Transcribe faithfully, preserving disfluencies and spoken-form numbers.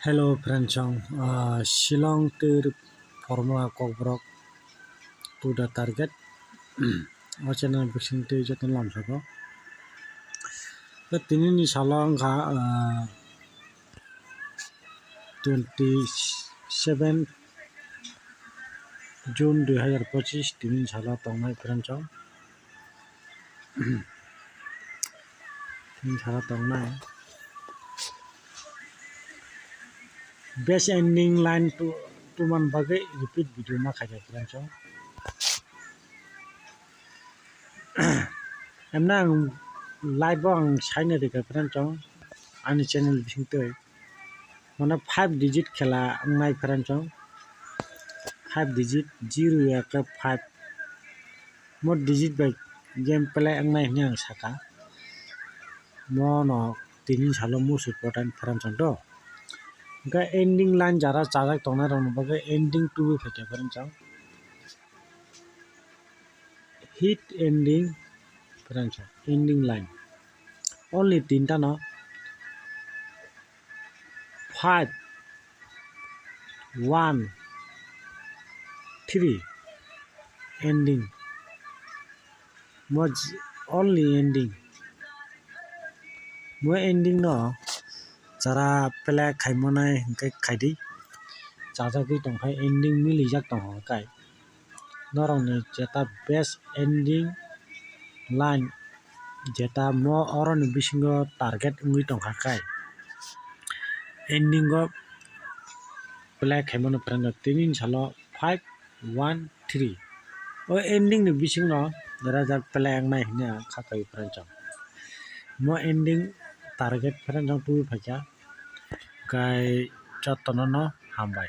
Hello friends, chwng, ah, Shillong tei Formula Kokborok to the target. O channel bising tei joto lamsao. Tei tini ni salo wngkha, ah, twenty seven June dui hazar pochis, tini ni salo tongnai friends chwng. Tini salo tongnai. Best ending line to, to man bagwi repeat video ma khaijak friends chwng. Emna ang live o ang saina rikha friends chwng ani channel bising twi. Mane five digit khela wngnai friends chwng. Five digit, zero ya khe five. Mo digit bai game play wngnai hwnwi ang saka. Mono tini salo most important friends chwng do. Hwnkhe ending line jara chajak tongnai rokni bagwi ending tubui phaikha friends chwng. Hit ending friends chwng, ending line. Only tinta no. Five, one, three, ending. Mo j-, only ending. Mo ending no jara play khaimani hwnkhe khaidi. Chajagwi tongkha ending milijak tongkha kai. Norokni jeta best ending line jeta mo oroni bisingo target wngwi tongkha kai ending o play khaimano friend rok tini salo five one three o ending ni bisingno rajak play wngnai hwnwi ang kha kai friend rok mo ending target friend rok tubui phaikha kai jotono no hambai.